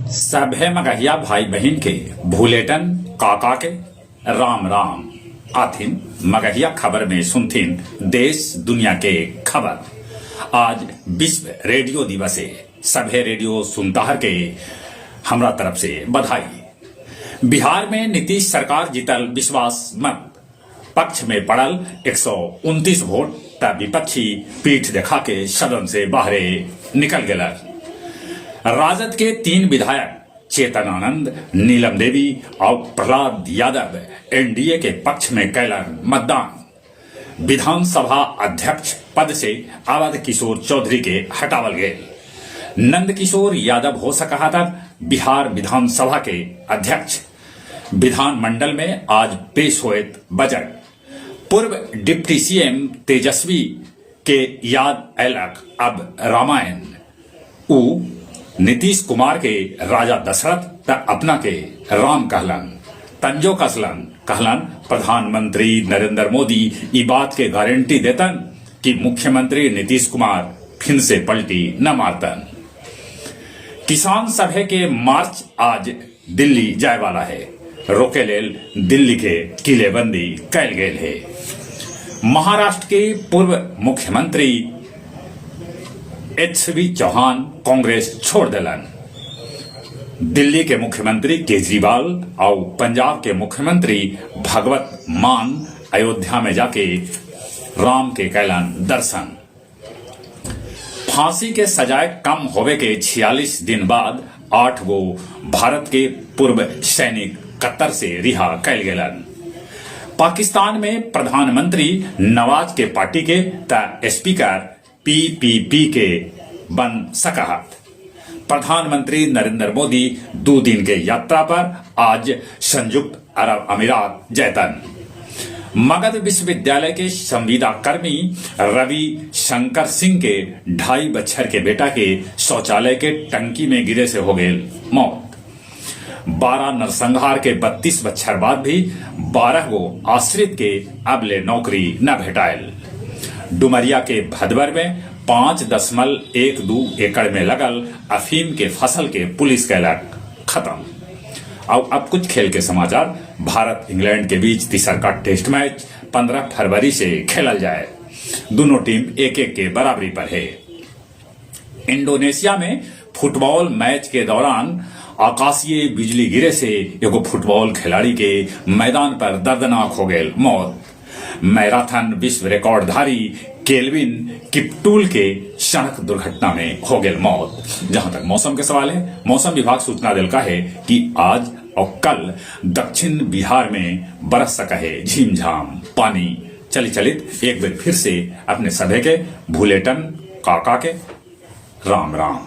सभे मगहिया भाई बहिन के भूलेटन काका के राम राम। आथिन मगहिया खबर में सुनथिन देश दुनिया के खबर। आज विश्व रेडियो दिवस है। सभे रेडियो सुनताहर के हमरा तरफ से बधाई। बिहार में नीतीश सरकार जीतल विश्वास मत, पक्ष में पड़ल 129 वोट त विपक्षी पीठ देखा के सदन से बाहरे निकल गेलक। राजद के 3 विधायक चेतन आनंद, नीलम देवी और प्रहलाद यादव एनडीए के पक्ष में कैलन मतदान। विधानसभा अध्यक्ष पद से अवध किशोर चौधरी के हटावल गेल। नंद किशोर यादव हो सकहा तक बिहार विधानसभा के अध्यक्ष। विधानमंडल में आज पेश होएत बजट। पूर्व डिप्टी सीएम तेजस्वी के याद ऐलक अब रामायण। ऊ नीतीश कुमार के राजा दशरथ त अपना के राम कहलन, तंजो कसलन, कहलन प्रधानमंत्री नरेंद्र मोदी ई बात के गारंटी देतन कि मुख्यमंत्री नीतीश कुमार फिन से पलटी न मारतन। किसान सभे के मार्च आज दिल्ली जाए वाला है। रोके लेल दिल्ली के किलेबंदी कैल गेल है। महाराष्ट्र के पूर्व मुख्यमंत्री एच.वी चौहान कांग्रेस छोड़ देलन। दिल्ली के मुख्यमंत्री केजरीवाल और पंजाब के मुख्यमंत्री भगवत मान अयोध्या में जाके राम के कैलन दर्शन। फांसी के सजाए कम होवे के 46 दिन बाद 8 गो भारत के पूर्व सैनिक कतर से रिहा कैल गेलन। पाकिस्तान में प्रधानमंत्री नवाज के पार्टी के त स्पीकर पीपीपी के बन सकहत। प्रधानमंत्री नरेंद्र मोदी 2 दिन के यात्रा पर आज संयुक्त अरब अमीरात जयतन। मगध विश्वविद्यालय के संविदा कर्मी रवि शंकर सिंह के 2.5 बच्छर के बेटा के शौचालय के टंकी में गिरे से हो गए मौत। 12 नरसंहार के 32 बच्छर बाद भी 12 गो आश्रित के अबले नौकरी न भेटायल। डुमरिया के भदवर में 5.12 एकड़ में लगल अफीम के फसल के पुलिस कैलक खत्म। और अब कुछ खेल के समाचार। भारत इंग्लैंड के बीच तीसर का टेस्ट मैच 15 फरवरी से खेलल जाए। दोनों टीम 1-1 के बराबरी पर है। इंडोनेशिया में फुटबॉल मैच के दौरान आकाशीय बिजली गिरे से एगो फुटबॉल खिलाड़ी के मैदान पर दर्दनाक हो गए मौत। मैराथन विश्व रिकॉर्डधारी केल्विन किप्टूल के सड़क दुर्घटना में हो गए मौत। जहां तक मौसम के सवाल है, मौसम विभाग सूचना दिलका है कि आज और कल दक्षिण बिहार में बरस सका है झीमझाम पानी। चली चलित एक बार फिर से अपने सभे के भूलेटन काका के राम राम।